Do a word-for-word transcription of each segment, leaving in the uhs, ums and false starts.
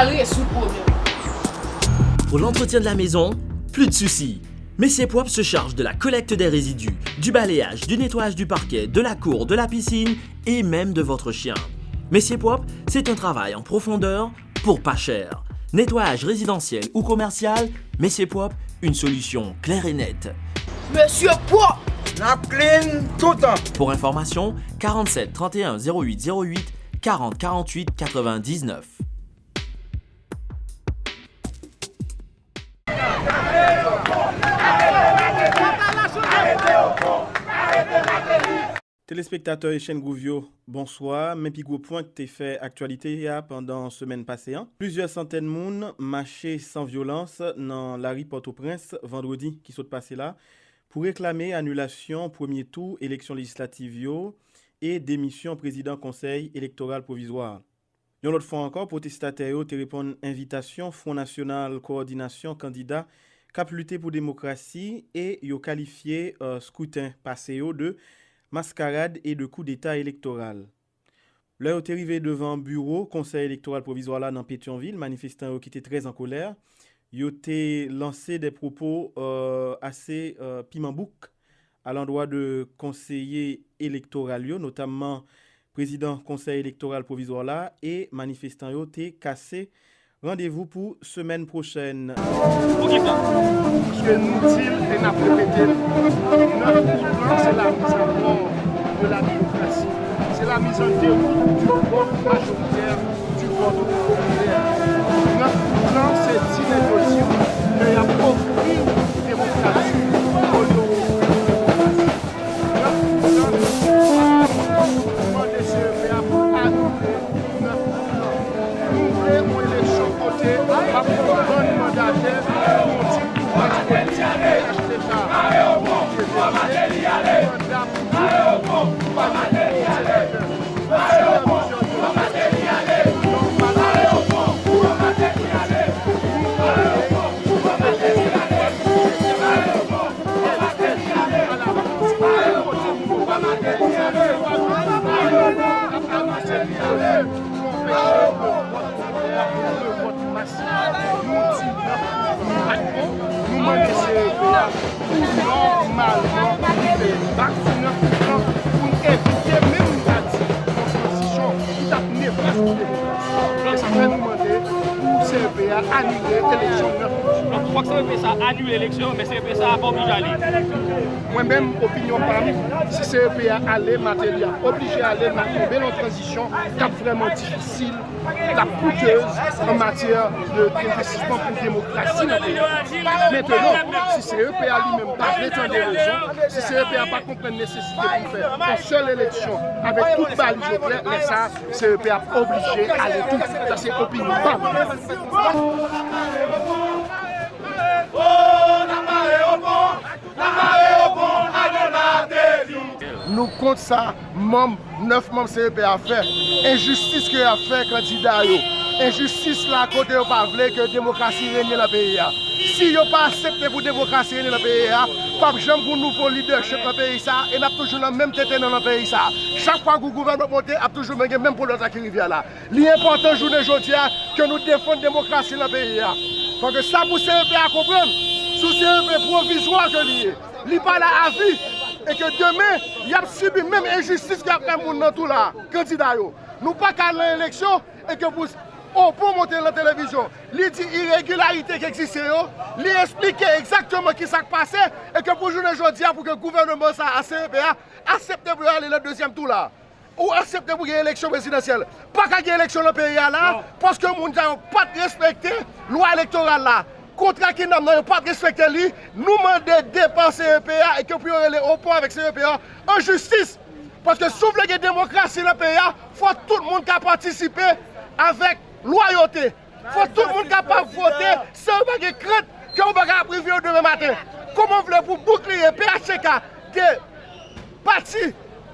Al rezoud pwoblèm. Pour l'entretien de la maison, plus de soucis. Messier Propre se charge de la collecte des résidus, du balayage, du nettoyage du parquet, de la cour, de la piscine et même de votre chien. Messier Propre, c'est un travail en profondeur pour pas cher. Nettoyage résidentiel ou commercial, Messier Propre, une solution claire et nette. Mesye Pwòp! N ap clean toutan. Pour information, quarante-sept trente et un zéro huit zéro huit, quarante quarante-huit quatre-vingt-dix-neuf. Telespektatè Echann Gouv yo, bonswa. Men pi gwo pwen k te fè aktyalite a pandan semèn pase an. Plizyè santèn moun mache san vyolans nan lari Pòtoprens vandredi ki sot pase la pou reklame anilasyon premye tou eleksyon lejislativ yo e demisyon prezidan Konsèy Elektoral Pwovizwa a. Yon lòt fwa ankò, pwotestatè yo te reponn envitasyon Fwon Nasyonal Kowòdinasyon Kandida k ap lite pou demokrasi e yo kalifye, e, skriten pase yo de maskarad e de koudeta elektoral. Lè yo te rive devan biwo Konsèy Elektoral Pwovizwa la nan Petyonvil, manifestan yo ki te trè an kolè, yo te lanse de pwopo, e, ase, e, piman bouk alandwa de konseye elektoral yo, notamman prezidan Konsèy Elektoral Pwovizwa la, e manifestan yo te kase randevou pou semèn pwochèn. Paske nou di l e n ap repete l, nèf out lan se la mise à mort de la démocratie. Se la mise en déroute du vote majoritaire, du vote populaire. Nèf out lan se di nèg yo di w ke y ap ofri demokrasi olye yo ofri demokrasi. Nèf out lan, nou mande C E P a pou anile nèf out lan. Nou vle yon eleksyon kote p ap gen yon bann mandatè pou yon ti pouvwa politik P H T K. Manda pou tout moun pa gen yon senatè. Nou di nèf out lan pa t bon, nou mande C E P a pou nòmalman rive bak sou nèf out lan pou n evite menm n ta di yon tranzisyon ki t ap nefas pou demokrasi. E sa fè nou mande pou C E P a anile eleksyon nèf out lan. Donk, fòk C E P sa anile eleksyon, men C E P sa pa oblije ale. Mwen menm, opinyon pa m, si C E P a ale, Martelly ap oblije ale, n ap tonbe nan yon tranzisyon k ap vrèman difisil, k ap koutez an matyè de envestisman pou demokrasi nan peyi a. Mentenan, si C E P a li menm pa vle tande rezon, si C E P a pa konprann nesesite pou n fè yon sèl eleksyon avèk tout baliz yo klè, lè sa a, C E P a ap oblije ale tou. Sa se opinyon pa m. Nou kont sa manm, nèf manm C E P a fè. Enjistis ke y ap fè kandida yo. Enjistis la kote yo pa vle ke demokrasi renye nan peyi a. Si yo pa aksepte pou demokrasi renye nan peyi a, p ap janm gen nouvo lidèchip nan peyi sa a e n ap toujou nan menm tenten nan nan peyi sa a. Chak fwa gou gouvènman ap monte, ap toujou gen menm pwoblèm sa ki rive a la. Li enpòtan jounen jodi a ke nou defann demokrasi nan peyi a. Paske sa pou C E P a konprann, se yon C E P pwovizwa ke li ye. Li pa la avi. E ke demen, y ap sibi menm enjistis ke y ap fè moun nan tou la, kandida yo. Nou pa ka al nan eleksyon e ke pou Opon monte nan televizyon. Li di iregilarite ki egziste yo, li eksplike egzakteman kisa k pase e ke pou jounen jodi a pou ke gouvènman sa a, C E P a, aksepte pou yo ale nan dezyèm tou la. Ou aksepte pou gen eleksyon prezidansyèl. Pa ka gen eleksyon nan peyi a la, paske moun sa yo pa t respekte lwa elektoral la. Kontra ki nan men yo pa t respekte li. Nou mande depa C E P a e ke pou yo rele Opon avèk C E P a an jistis. Paske si w vle gen demokrasi nan peyi a, fò tout moun ka patisipe avèk lwayote. Fò tout moun kapab vote san yo pa gen krent ke yo pa ka ap rive yo demen maten. Kòman w vle pou boukliye P H T K te pati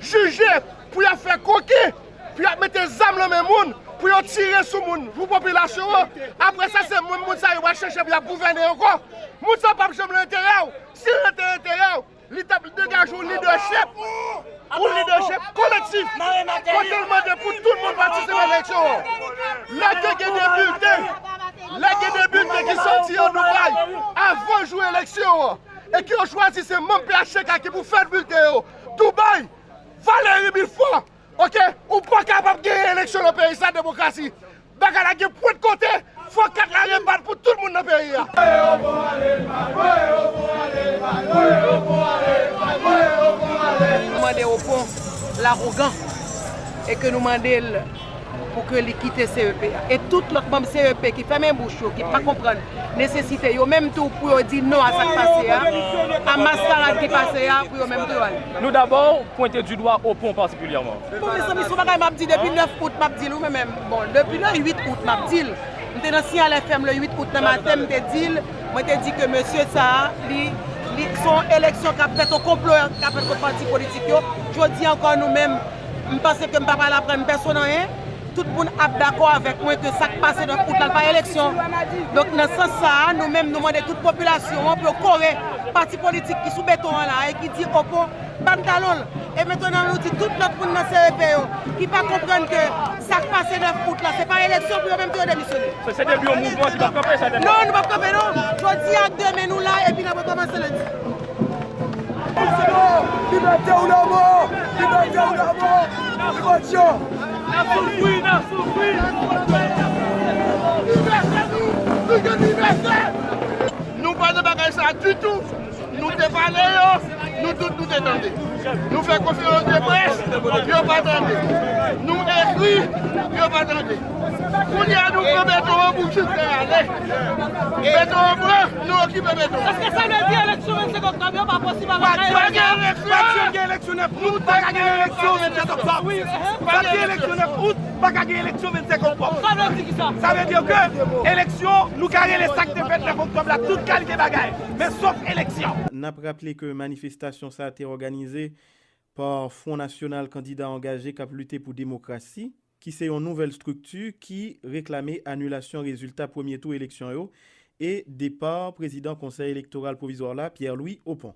jije pou y ap fè koki, pou y ap mete zam nan men moun, pou yo tire sou moun, pou popilasyon an? Apre sa, se menm moun sa yo pral chèche pou y ap gouvène ankò. Moun sa yo p ap janm nan enterè w. Si yo te nan enterè w, li t ap degaje yon lidèchip, yon lidèchip kolektif, kote l mande pou tout moun patisipe nan eleksyon an. Lè ke gen de bilten, lè gen de bilten ki sòti an Dubai avan jou eleksyon an, e ke yo chwazi se manm P H T K ki pou fè bilten yo, Dubai, Valéry Milfort, oke, ou pa kapab genyen eleksyon nan peyi sa, demokrasi. Bagay la gen pwent kote, fò kat la rebat pou tout moun nan peyi a. Nou mande Opon lawogan e ke nou mande l pou ke li kite C E P a. E tout lòt manm C E P ki fèmen bouch yo, ki pa konprann nesesite yo menm tou pou yo di non a sa k pase a, a maskarad ki pase a, pou yo menm tou yo ale. Nou dabò pwente di dwa Opon patikilyèman. Bon, mezanmi, se yon bagay m ap di depi nèf out, m ap di l, wi, mwen menm. Bon, depi le uit out, m ap di l. M te nan Siyal F M le uit out nan maten, m te di l, mwen te di ke mesye sa a, li, li, se yon eleksyon k ap fèt, yon konplo k ap fèt kont pati politik yo. Jodi a ankò, nou menm, m panse ke m pa pral aprann pèsonn anyen. Tout moun ap dakò avèk mwen ke sa k pase nèf out la, l pa eleksyon. Donk, nan sans sa a, nou menm, nou mande tout popilasyon an pou yo kore pati politik ki sou beton an la e ki di Opon ban n talon l. E mentnan, nou di tout lòt moun nan C E P yo ki pa konprann ke sa k pase nèf out la, se pa eleksyon pou yo menm tou yo demisyone. Se, se debi yon mouvman ki p ap kanpe, sa, debi. Non, nou p ap kanpe, non. Jodi a ak demen, nou la, epi n ap rekòmanse lendi. Libète ou lanmò! Libète ou lanmò! Libète! N ap soufri, n ap soufri! Libète nou! Nou gen libète! Nou pa nan bagay sa ditou! Nou te pale yo, nou tout nou te tande. Nou fè konferans de près, yo pa tande. Nou ekri, yo pa tande. Kounye a nou pran beton an pou chifre ale. Beton an pran, nou okipe beton an. Èske sa vle di eleksyon vennsenk oktòb yo pa posib avèk Ayiti? Pa gen eleksyon! Pa gen eleksyon nèf out, pa ka gen eleksyon vennsenk oktòb. Pa gen eleksyon nèf out, pa ka gen eleksyon vennsenk oktòb. Sa vle di kisa? Sa vle di ke eleksyon, nou ka rele sa k te fèt nèf oktòb la tout kalite bagay, men sof eleksyon. N ap raple ke manifestasyon sa a te òganize pa Front National Kandida Angaje k ap lite pou Demokrasi, ki se yon nouvèl estrikti ki reklame anilasyon rezilta premye tou eleksyon yo e depa prezidan Konsèy Elektoral Pwovizwa la, Pierre Louis Opon.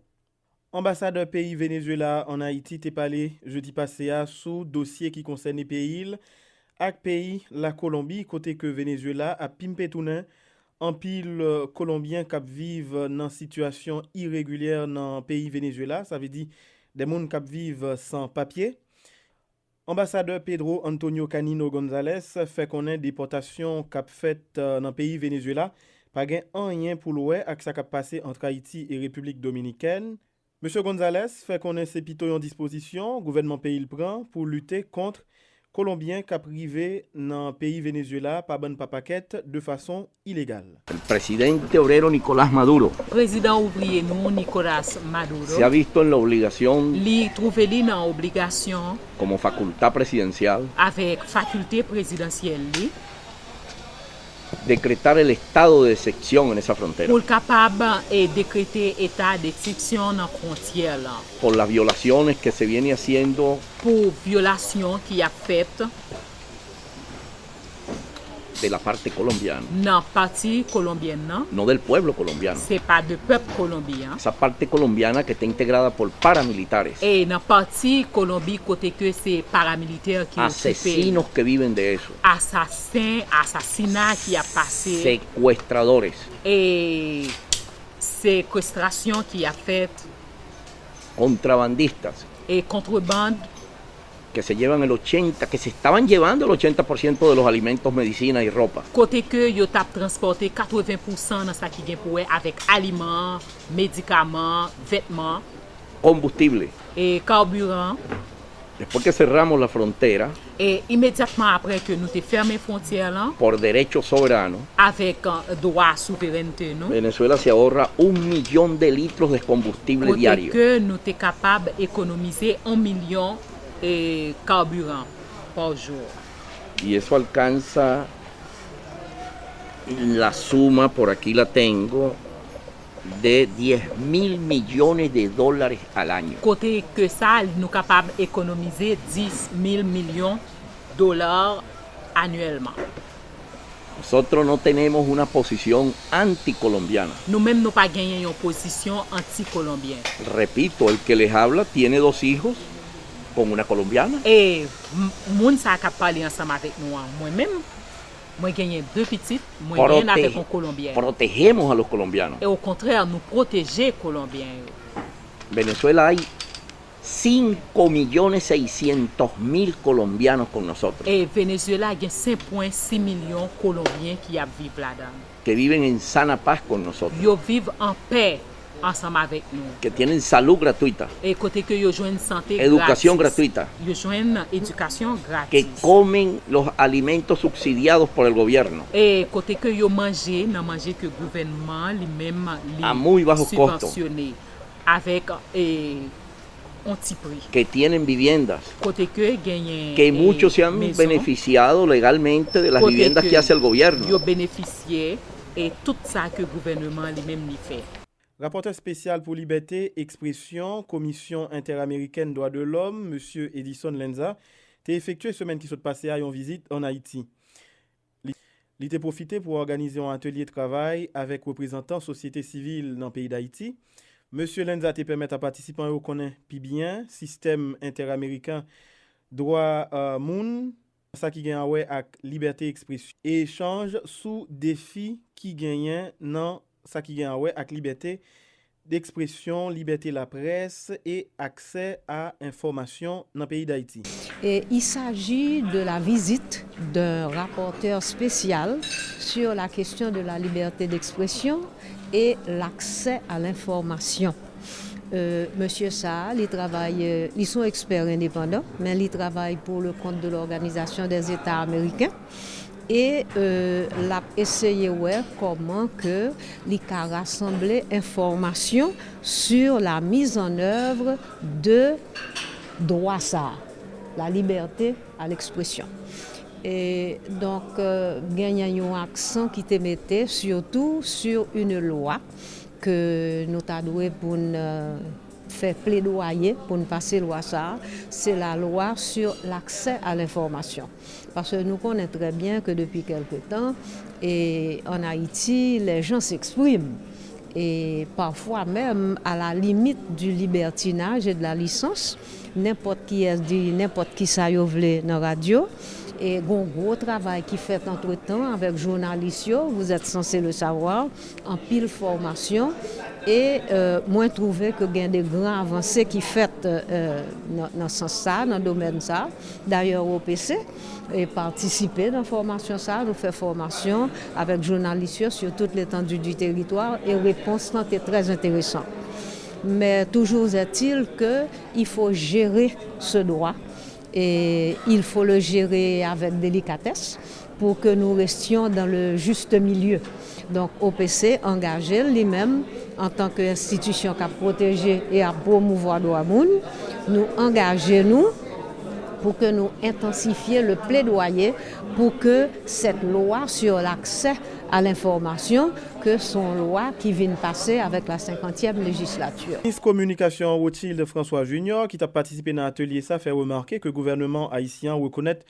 Anbasadè peyi Venezuela a ann Ayiti te pale jedi pase a sou dosye ki konsène peyi l ak peyi Lakolonbi, kote ke Venezuela ap pimpe tounen anpil, eh, Kolonbyen k ap viv nan sitiyasyon iregilyè nan peyi Venezuela, sa vle di de moun k ap viv san papye. Anbasadè Pedro Antonio Canino Gonzalez fè konnen depòtasyon k ap fèt, eh, nan peyi Venezuela pa gen anyen pou l wè ak sa k ap pase ant Ayiti e Repiblik Dominikèn. Mesye Gonzalez fè konnen se pito yon dispozisyon gouvènman peyi l pran pou lite kont Kolonbyen k ap rive nan peyi Venezuela pa bann pa pakèt de fason ilegal. El presidente obrero Nicolás Maduro Prezidan ouvriye nou, Nicolas Maduro, se ha visto en la obligación li twouve li nan obligasyon como facultad presidencial avèk fakilte prezidansyèl li decretar el estado de excepción en esa frontera pou l kapab, eh, dekrete eta deksepsyon nan fwontyè lan por las violaciones que se viene haciendo pou vyolasyon ki ap fèt de la parte colombiana, nan pati kolonbyèn nan, no del pueblo colombiano. Se pa de pèp kolonbyen an. Esa parte colombiana que está integrada por paramilitares, e nan pati Kolonbi kote ke se paramilitè ki okipe, asesinos que viven de eso, asasen, asasina ki ap pase, secuestradores, e sekwestrasyon ki ap fèt, contrabandistas, e kontrebann, que se llevan el ochenta, que se estaban llevando el ochenta por ciento de los alimentos, medicinas y ropa. Kote ke yo t ap transpòte katreven pousan nan sa ki gen pou wè avèk aliman, medikaman, vètman, combustible, e kabiran. Después que cerramos la frontera, e imedyatman apre ke nou te fèmen fwontyè lan, por derecho soberano, avèk, eh, dwa souverènte nou, Venezuela se ahorra un millón de litros de combustible kote diario, ke nou te kapab ekonomize yon milyon, eh, kabiran pa jou. Y eso alcanza la suma, por aquí la tengo, de diez mil millones de dólares al año. Kote ke sa, nou kapab ekonomize dis mil milyon dola anyèlman. Nosotros no tenemos una posición anticolombiana. Nou menm, nou pa genyen yon pozisyon anti-kolonbyen. Repito, el que les habla tiene dos hijos con una colombiana. E m-, moun sa k ap pale ansanm avèk nou an, mwen menm, Mwen genyen de pitit, mwen genyen avèk yon kolonbyèn. Protegemos a los colombianos. E okontrè, nou pwoteje kolonbyen yo. Venezuela hay cinco millones seiscientos mil colombianos con nosotros. E Venezuela gen senk pwen sis milyon kolonbyen ki ap viv ladan. Que viven en sana paz con nosotros. Yo viv an pè ansanm avèk nou. Que tienen salud gratuita. E kote ke yo jwenn sante gratis. Educación gratuita. Yo jwenn edikasyon gratis. Que comen los alimentos subsidiados por el gobierno. E kote ke yo manje nan manje ke gouvènman li menm li sibvansyone avèk e, yon ti pri. Que tienen viviendas. Kote ke genyen e, mezon. Que muchos se han beneficiado legalmente de las viviendas que hace el gobierno. Kote ke yo benefisye e tout sa ke gouvènman li menm li fè. Rapòtè espesyal pou libète ekspresyon Komisyon Entèamerikèn Dwa de Lòm, Mesye Edison Lanza, te efektye semèn ki sot pase a yon vizit ann Ayiti. Li, li te pwofite pou òganize yon atelye travay avèk reprezantan sosyete sivil nan peyi Dayiti. Mesye Lanza te pèmèt a patisipan yo konnen pi byen sistèm entèameriken dwa, e, moun, sa ki gen a wè ak libète ekspresyon, e echanj sou defi ki genyen nan sa ki gen a wè ak libète d'expression, liberté la presse et accès à information nan peyi Dayiti. Et il s'agit de la visite d'un rapporteur spécial sur la question de la liberté d'expression et l'accès à l'information. Euh, mesye sa a, li travay, euh, li se yon ekspè endepandan, men li travay pour le compte de l'Organisation des États Américains. E, euh, l ap eseye wè kòman ke li ka rasanble enfòmasyon sur la mise en œuvre de dwa sa a, la liberté à l'expression. E donk, euh, genyen yon aksan ki te mete surtout sur une loi ke nou ta dwe pou n, euh, fè pledwaye pou n pase lwa sa a, se la lwa sur l'accès à l'information. Paske nou konnen trè byen ke depi kèlke tan, e, ann Ayiti, les gens s'expriment. E parfwa menm, à la limite du libertinage et de la licence, nenpòt kiyès di nenpòt kisa yo vle nan radyo. E gon gwo travay ki fèt antretan avèk jounalis yo, vous êtes censé le savoir, anpil fòmasyon. E, euh, mwen twouve ke gen de gran avanse ki fèt, euh, nan, nan sans sa, nan domèn sa. Dayè, O P C, e, patisipe nan fòmasyon sa. Nou fè fòmasyon avèk jounalis yo sur toute l'étendue du territoire e repons lan te trè enteresan. Mais toujours est-il que il faut gérer ce droit et il faut le gérer avec délicatesse pour que nous restions dans le juste milieu. Donk, O P C angaje l li menm antanke enstitisyon k ap pwoteje e ap pwomouvwa dwa moun. Nou angaje nou pour que nous intensifier le plaidoyer pour que cette loi sur l'accès à l'information, ke se yon lwa ki vin pase avèk la senkantyèm lejislati. Minis kominikasyon an Rotchild François Junior, ki t ap patisipe nan atelye sa, fè remake ke gouvènman ayisyen an rekonèt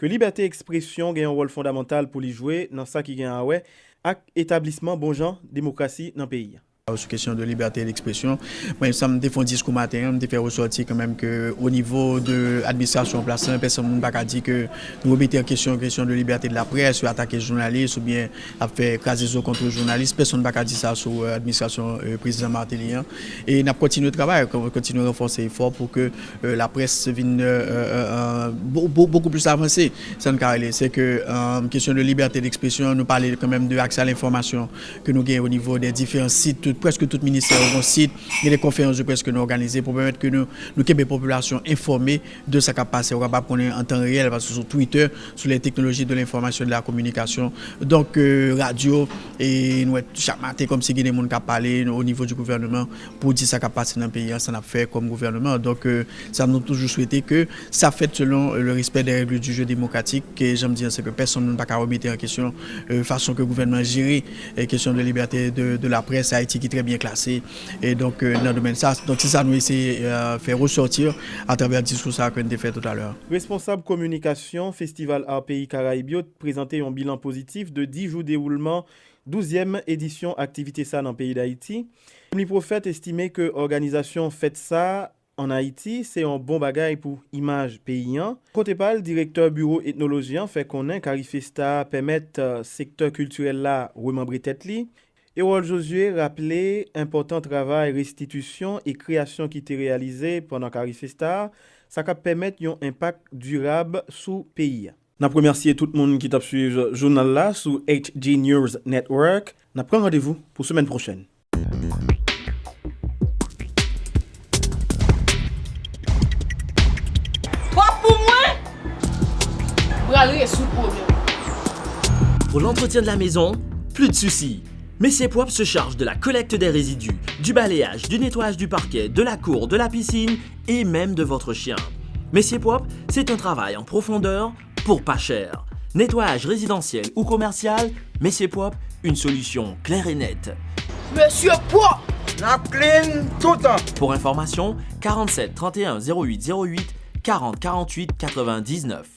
ke libète ekspresyon gen yon wòl fondamantal pou li jwe nan sa ki gen a wè ak etablisman bon jan demokrasi nan peyi a. Sou kesyon de libète d'ekspresyon, mwen, sa m te fè yon diskou maten an, m te fè resòti kanmenm ke o nivo de administrasyon an plas lan, pèsonn moun pa ka di ke nou remete an kesyon kesyon de libète de la près, yo atake jounalis oubyen ap fè kraze zo kont jounalis. Pèsonn pa ka di sa sou, euh, administrasyon, euh, prezidan Martelly an. E n ap kontinye travay, kon-, kontinye ranfòse efò pou ke, euh, laprès vin, euh, euh, euh, euh, bo-, bo-, bokou plis avanse. Sa n ka rele, se ke, euh, kesyon de libète d'ekspresyon, nou pale kanmenm de aksè a lenfòmasyon ke nou gen o nivo de diferan sit, tout, prèske tout ministè yo gon sit, gen de konferans de près ke nou òganize pou pèmèt ke nou, nou kenbe popilasyon enfòme de sa k ap pase, yo kapab konnen an tan reyèl, paske sou Twitter, sou les technologies de l'information et de la communication. Donk, euh, radyo, e nou wè chak maten kòmsi gen de moun k ap pale o nivo di gouvènman pou di sa k ap pase nan peyi a, sa n ap fè kòm gouvènman. Donk, euh, sa nou toujou swete ke sa fèt selon, euh, le respect des règles du jeu démocratique, ke jan m di an, se ke pèsonn moun pa ka remete an kesyon, euh, fason ke gouvènman an jere, euh, kesyon de libète de, de la près Ayiti ki trè byen klase. E donk, euh, nan domèn sa, donk se sa nou eseye, euh, fè resòti atravè diskou sa ke n te fè toutalè. Responsab kominikasyon Festival Art Pays Caraïbes yo prezante yon bilan pozitif de dis jou dewoulman douzyèm edisyon aktivite sa nan peyi Dayiti. Emily Prophète estime ke òganizasyon fèt sa ann Ayiti, se yon bon bagay pou imaj peyi an. Kote pa l, direktè biwo etnoloji an fè konnen Carifesta pèmèt, eh, sektè kiltirèl la remanbre tèt li. Erol Josué raple enpòtan travay restitisyon e kreyasyon ki te reyalize pandan Carifesta a, sa k ap pèmèt yon enpak dirab sou peyi a. N ap remèsye tout moun ki t ap swiv jounal la sou H G News Network. N ap pran randevou pou semèn pwochèn. Pwòp pou mwen, m pral rezoud pwoblèm. Pour l'entretien de la maison, plus de soucis. Messier Propre se charge de la collecte des résidus, du balayage, du nettoyage du parquet, de la cour, de la piscine et même de votre chien. Messier Propre, c'est un travail en profondeur pour pas cher. Nettoyage résidentiel ou commercial, Messier Propre, une solution claire et nette. Messier Propre! N ap clean toutan! Pour information, quarante-sept trente et un zéro huit zéro huit, quarante quarante-huit quatre-vingt-dix-neuf.